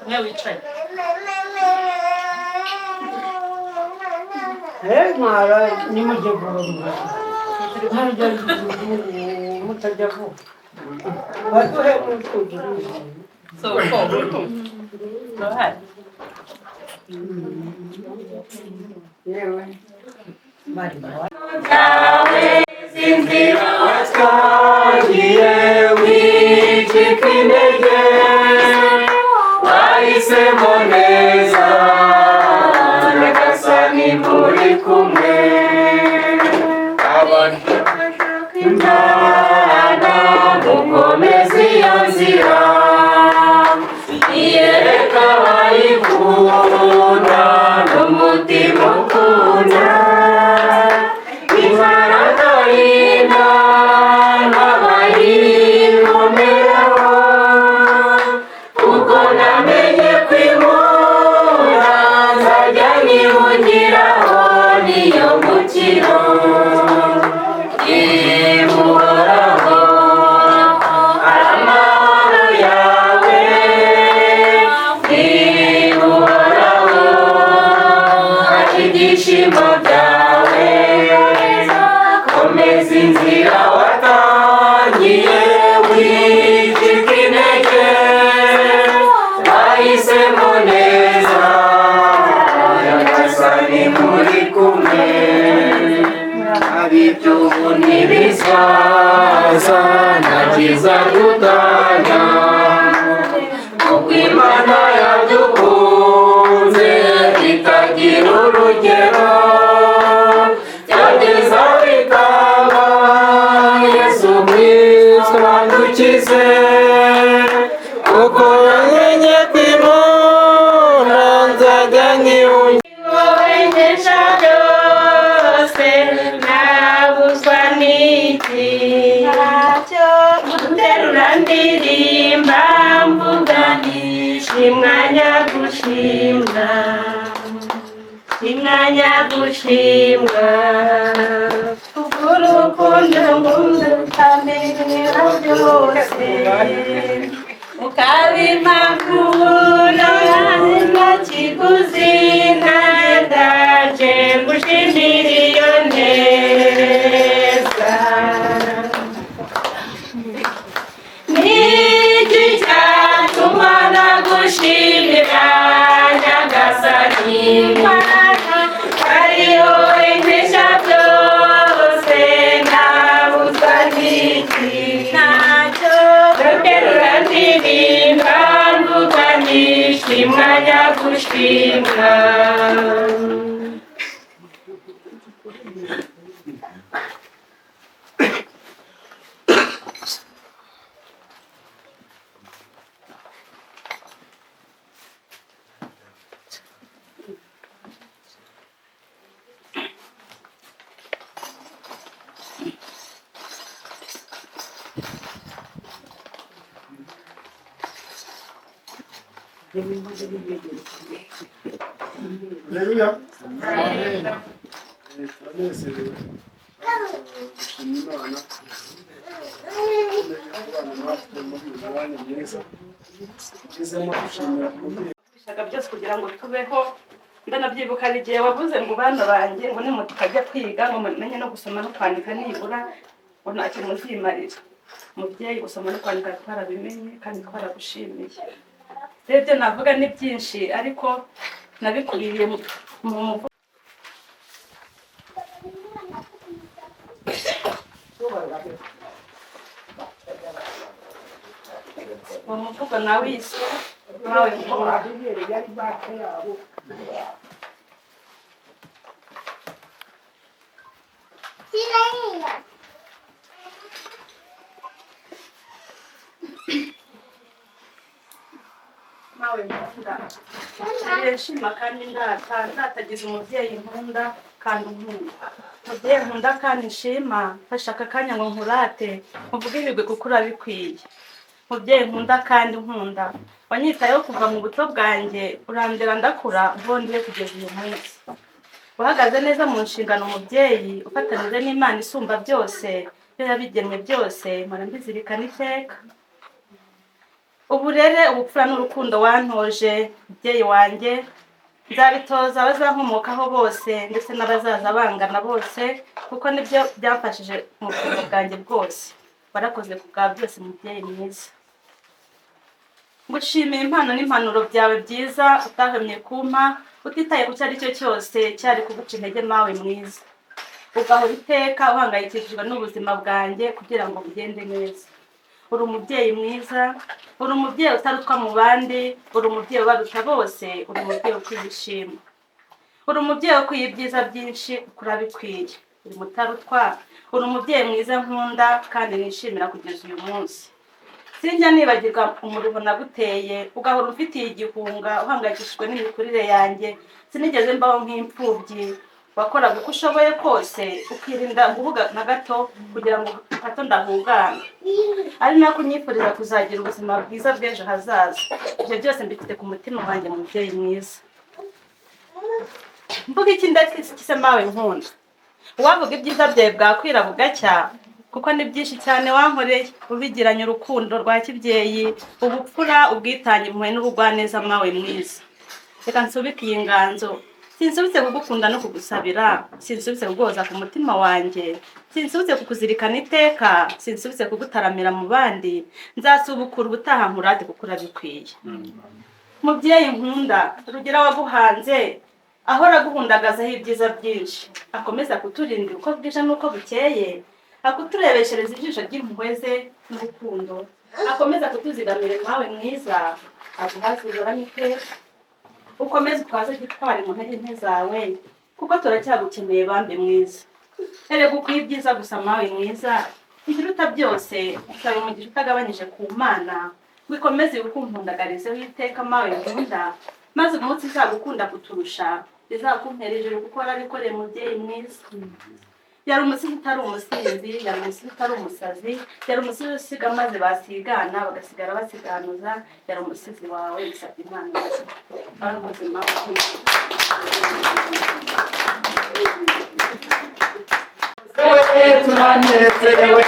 Umwe wicaye. So four. Go ahead. Twagiye wicika intege, wahisemo neza, Nyagasani muri kumwe. Abantu Imana mukomeze iyo nzira, iyereka abayikunda n'umutima ukunda. Imbaraga y'Imana bayikomereho, kuko namenye ko inkunda nzajya nyihungiraho, niyo mukiro imuhoraho. Amahoro yawe imuhoraho, ibyishimo byawe. Komeza inzira watangiye, wicika intege, wahisemo neza, Nyagasani muri kumwe. Iby'ubu ntibizaza, nta cyiza dutanya, kuko Imana yadukunze itagira urugero, byageza bitanga Yesu Kristo adukize. Kuko namenye ko Imana nzajya nyihungira. Wowe nkesha byose, nabuzwa n'iki? Nterura ndirimba mvuga nti: "Shimwa nyagushimwa, shimwa nyagushimwa." Kubw'urukundo ngunda ukamenyera byose, ukabimpamvura nta kiguzi, ntandaje ngushimira iyo neza. Niki cyatuma nagushimira, Nyagasani Mana, ari wowe nkesha byose? Nabuzwa n'iki? Ntacyo. Nterura ndirimba mvuga nti: "Shimwa nyagushimwa." Haleluya. Turanezerewe gushima Imana ikomeje kubana natwe muri uyu mwanya mwiza tugezemo, dushimira umubyeyi. Ibishaka byose kugira ngo tubeho. Ndanabyibuka hari igihe wavuze ngo: "Bana banjye," ngo, "nimutajya kwiga ngo mumenye no gusoma no kwandika nibura," ngo, "nta kintu muzimarira." Mubyeyi, gusoma no kwandika twarabimenye kandi twaragushimiye. Rero ibyo navuga ni byinshi, ariko nabikuriye mu muvugo. Uwo muvugo nawise "Mawe Nkunda". Mawe nkunda, nshima kandi ndata ndatagize umubyeyi nkunda kandi unkunda. Mubyeyi nkunda kandi nshima, mfashe aka kanya ngo nkurate, nkuvuge ibigwi kuko urabikwiye. Mubyeyi nkunda kandi nkunda, wanyitayeho kuva mu buto bwanjye, urandera ndakura, ubondiye kugeza uyu munsi. Uhagaze neza mu nshingano umubyeyi, ufatanije n'Imana isumba byose, iyo yabigennye byose, mpora mbizirikana iteka. Uburere, ubupfura n'urukundo wantoje, mubyeyi wanjye, nzabitoza abazankomokaho bose ndetse n'abazaza bangana bose, kuko nibyo byamfashije mu buzima bwanjye bwose. Warakoze ku bwa byose, mubyeyi mwiza. Ngushimiye impano n'impanuro byawe byiza utahwemye kumpa, utitaye ku cyo ari cyo cyose cyari kuguca intege, mawe mwiza. Ugahora iteka uhangayikishijwe n'ubuzima bwanjye kugira ngo bugende neza. Uri umubyeyi mwiza, uri umubyeyi utarutwa mu bandi, uri umubyeyi ubaruta bose, uri umubyeyi ukwiye ishimwe, uri umubyeyi ukwiye ibyiza byinshi kuko urabikwiye. Uri mutarutwa, uri umubyeyi mwiza nkunda kandi nishimira kugeza uyu munsi. Sinjya nibagirwa umuruho naguteye, ugahora umfitiye igihunga, uhangayikishijwe n'imikurire yanjye. Sinigeze mbaho nk'imfubyi, wakoraga uko ushoboye kose ukirinda guhuga na gato kugira ngo hato ndahungana, ari nako unyifuriza kuzagira ubuzima bwiza bw'ejo hazaza. Ibyo byose mbifite ku mutima wanjye, mubyeyi mwiza. Mvuga iki ndetse mawe nkunda? Uwavuga ibyiza byawe bwakwira bugacya, kuko ni byinshi cyane wankoreye, ubigiranye urukundo rwa kibyeyi, ubupfura, ubwitange, impuhwe n'ubugwaneza, mawe mwiza. Reka nsubike iyi nganzo. Sinsubitse kugukunda no kugusabira, sinsubitse kuguhoza ku mutima wanjye, sinsubitse kukuzirikana iteka, sinsubitse kugutaramira mu bandi. Nzasubukura ubutaha nkurate kuko urabikwiye. Mubyeyi nkunda, Rugira waguhanze ahora aguhundagazaho ibyiza byinshi, akomeza kuturindira uko bwije n'uko bukeye, akuturebeshereza ijisho ry'impuhwe ze n'urukundo, akomeza kutuzigamira, mawe mwiza, aguhaze uhorane iteka, ukomeze utwaze gitwari mu ntege nke zawe, kuko turacyagukeneye, bambe mwiza. Erega ukwiye ibyiza gusa, mawe mwiza. Ikiruta byose, usaba umugisha utagabanyije ku Mana ngo ikomeze ikumpundagarizeho iteka, mawe nkunda, maze umunsi izagukunda kuturusha izakumpera ijuru, kuko warabikoreye, mubyeyi mwiza. Yari umusizi utari umusinzi, yari umusizi utari umusazi, yari umusizi usiga maze basigana bagasigara basiganuza, yari umusizi wawe bisabye Imana ari ubuzima. Turanezerewe.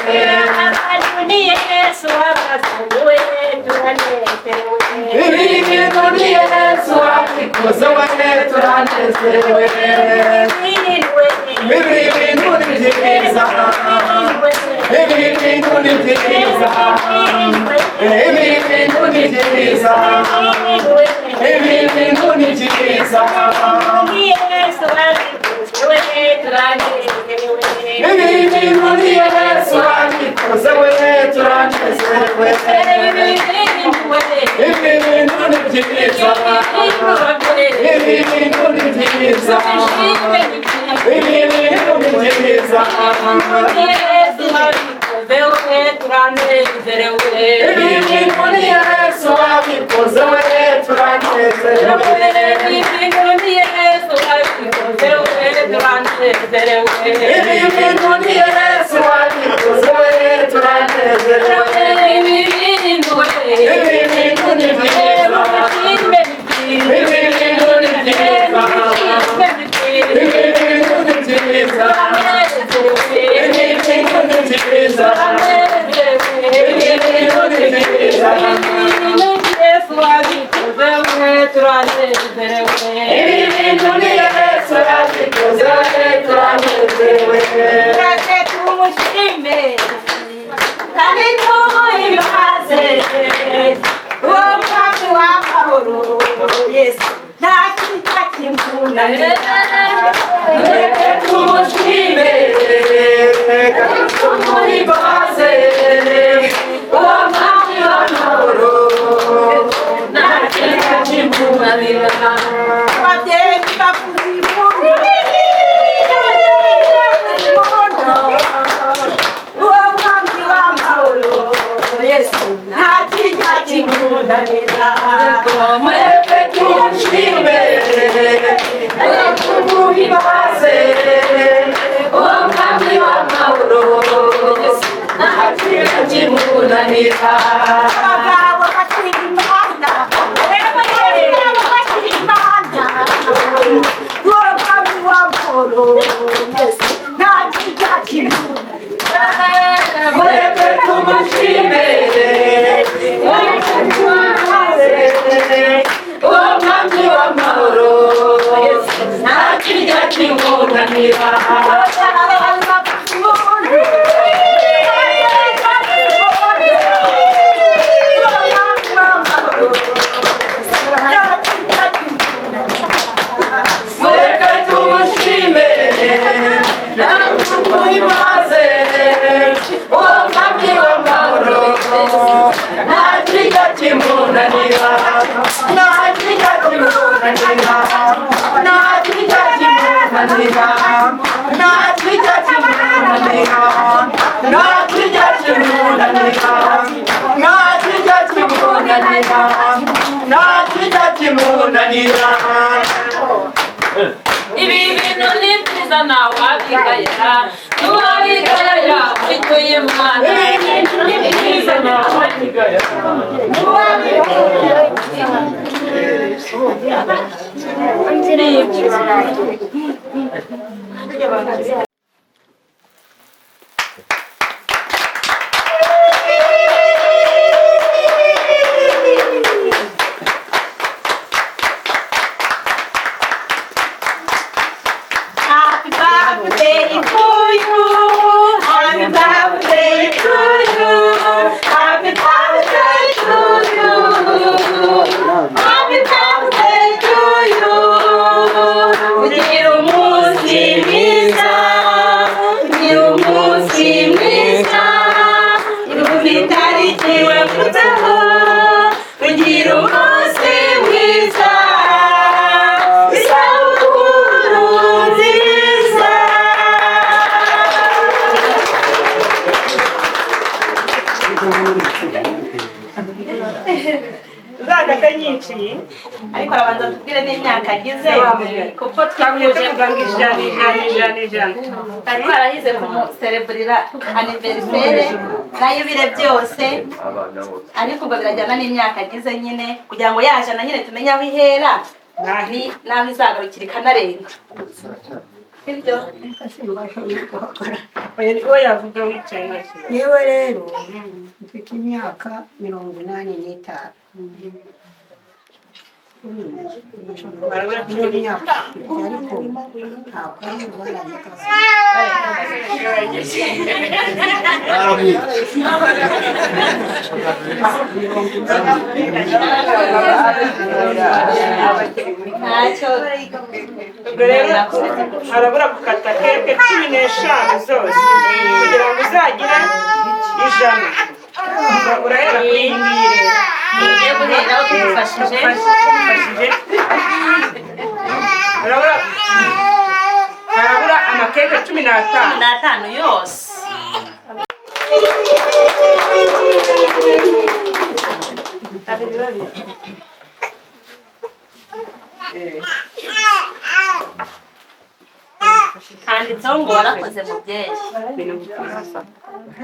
Abantu ni Yesu wabazanye, turanezerewe. Ibi bintu ni Yesu wabikoze we, turanezerewe. Ibi bintu ni byiza, ibi bintu ni byiza, ibi bintu ni byiza, ibi bintu ni byiza. Yesu wabikoze, turanezerewe. Ibi bintu ni Yesu wabikoze we, turanezerewe. Ibi bintu ni byiza, ibi bintu ni byiza, ibi bintu ni byiza. Yesu wabikoze, turanezerewe. Ibi bintu ni Yesu wabikoze we, turanezerewe. Ibi bintu ni Yesu wabikoze, turanezerewe. Ibi bintu ni Yesu wabikoze we, turanezerewe. Ibi bintu Ibi bintu ni byiza, ibi bintu ni byiza, ibi bintu ni byiza, ibi bintu ni byiza, ibi bintu ni byiza. Yesu wabikoze, turanezerewe. Ibi bintu ni Yesu wabikoze we, turanezerewe. Reka tumushime kandi tumuhimbaze, uwo mwami w'amahoro Yesu, nta kijya kimunanira. Reka tumushime, kandi tumuhimbaze, uwo mwami w'amahoro, nta kijya kimunanira. Ababyeyi bavuza impundu, uwo mwami w'amahoro Yesu, nta kijya kimunanira. Reka tumushime, kandi tumuhimbaze, uwo kijya kimunanira. Abagabo bakiri imana, abagabo bakiri imana, uwo mwami w'amahoro Yesu nta kijya kimunanira. Mureke tumushime, mureke tumuhaze, uwo mwami w'amahoro Yesu nta kijya kimunanira. Mureke tumushime, natwe tumuhimbaze, uwo mwami w'amahoro nta kijya kimunanira, nta kijya kimunanira, nta kijya kimunanira, nta kijya kimunanira, nta kijya kimunanira, nta kijya kimunanira, nta kijya kimunanira. Ibi bintu ni byiza ntawabigaya, n'uwabigaya yakwituye Imana. Ibi bintu ni byiza ntawabigaya, n'uwabigaya. Happy birthday to you. Happy birthday to you. Happy birthday to you. Happy birthday to you. Ugira umunsi mwiza. Ugira umunsi mwiza. Ibuka itariki wavutseho. Ugira umunsi mwiza. Isabukuru nziza. Uzagate nyinshi. Ariko arabanza tubwire n'imyaka agize kuko twagiye twifuje tuvuga ngo ijana ijana ijana ijana. Twari twarahize kumusereburira aniverisere n'ayubire byose, ariko ubwo birajyana n'imyaka agize nyine kugira ngo yajana nyine tumenye aho ihera n'aho izagarukira ikanarenga. Sibyo? Oya, yavuga wicaye nta kibazo. Yewe rero mfite imyaka 85. Niyo myaka ariko ntabwo ari ubaranyikazi. Ntacyo. Ubwo rero harabura gukata keke 15 zose kugira ngo uzagire 100. Urahera kuri iyi ngiyi rero. Tugiye guheraho tugufashije. Tugufashije. Harabura amakeke 15. 15 yose. Handitseho ngo warakoze mubyeyi.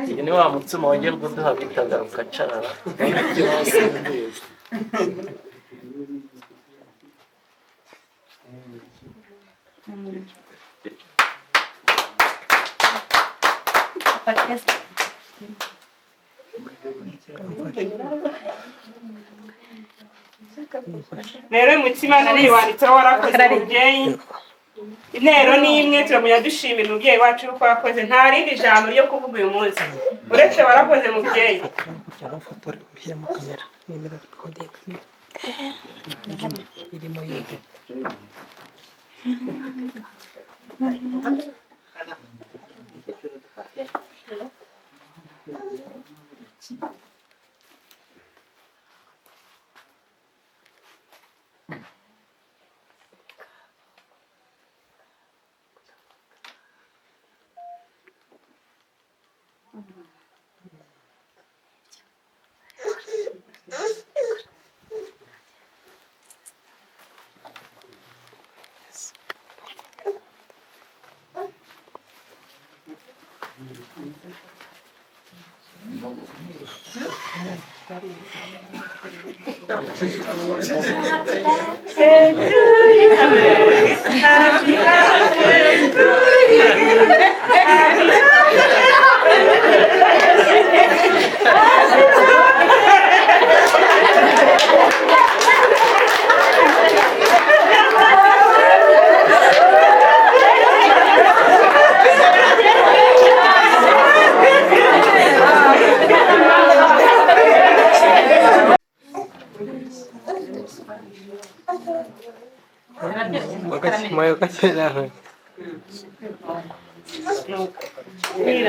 Uyu ni wa mutsima wongerwa uduha bitaga rukacarara. Rero uyu mutsima nari wanditseho warakoze mubyeyi. Intero ni imwe, turamenya dushimira umubyeyi wacu uko yakoze. Nta rindi jambo ryo kuvuga uyu munsi uretse warakoze mubyeyi.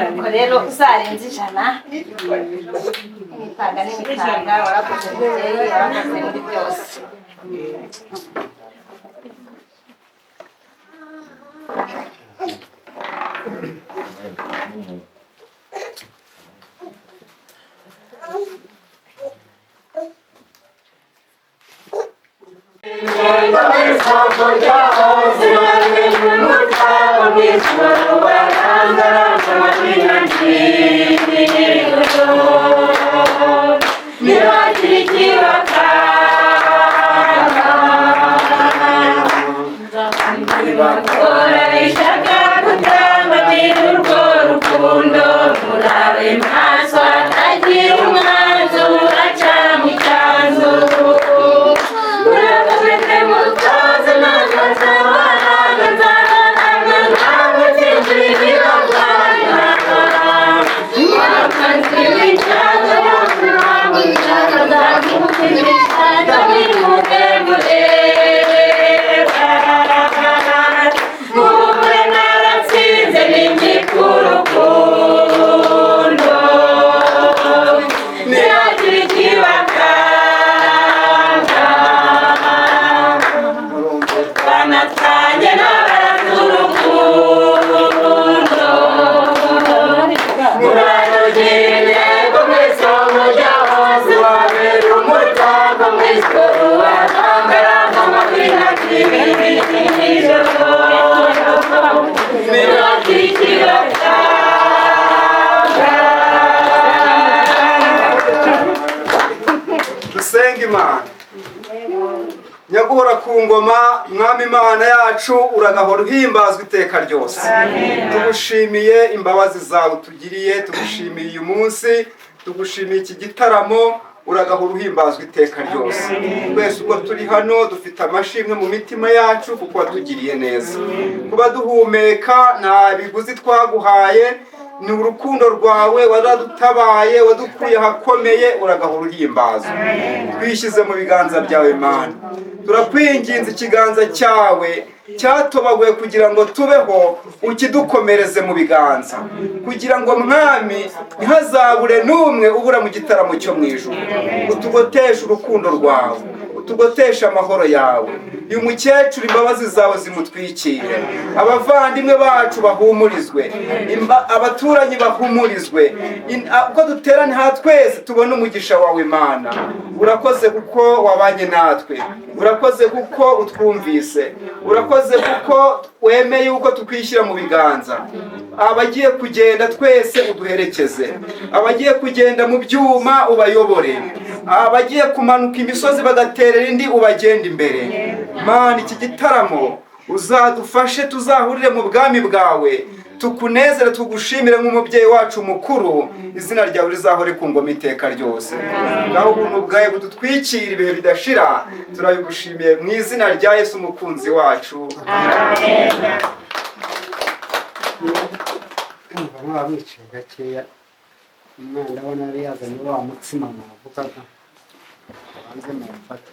Nuko rero uzarenze 100 imitaga n'imitaga, warakoze mubyeyi, warakoze muri byose. Dusenga Imana. Nyaguhora ku ngoma, Mwami Imana yacu, uragahora uhimbazwa iteka ryose. Tugushimiye imbabazi zawe tugiriye, tugushimiye uyu munsi, tugushimiye iki gitaramo, uragahora uhimbazwa iteka ryose. Twese ubwo turi hano dufite amashimwe mu mitima yacu kuko watugiriye neza. Kuba duhumeka nta biguzi twaguhaye, ni urukundo rwawe waradutabaye, wadukuye ahakomeye, uragahora uhimbazwa. Twishyize mu biganza byawe Mana, turakwinginze ikiganza cyawe cyatobaguye kugira ngo tubeho, ukidukomereze mu biganza, kugira ngo Mwami ntihazabure n'umwe ubura mu gitaramo cyo mu ijuru. Utugoteshe urukundo rwawe, utugoteshe amahoro yawe. Uyu mukecuru imbabazi zawe zimutwikire, abavandimwe bacu bahumurizwe, abaturanyi bahumurizwe, uko duterane ha twese tubone umugisha wawe Mana. Urakoze kuko wabanye natwe, urakoze kuko utwumvise, urakoze kuko wemeye uko tukwishyira mu biganza. Abagiye kugenda twese uduherekeze, abagiye kugenda mu byuma ubayobore, abagiye kumanuka imisozi bagaterera indi ubagenda imbere. Mana, iki gitaramo uzadufashe tuzahurire mu bwami bwawe, tukunezere, tugushimire nk'umubyeyi wacu mukuru, izina ryawe rizahore ku ngoma iteka ryose. Ngaho ubuntu bwawe budutwikira ibihe bidashira, turabigushimiye mu izina rya Yesu umukunzi wacu. Amen. Mwabicaye gakeya, umwana ndabona yari yazanye wa mutsima navugaga, banze mumfate.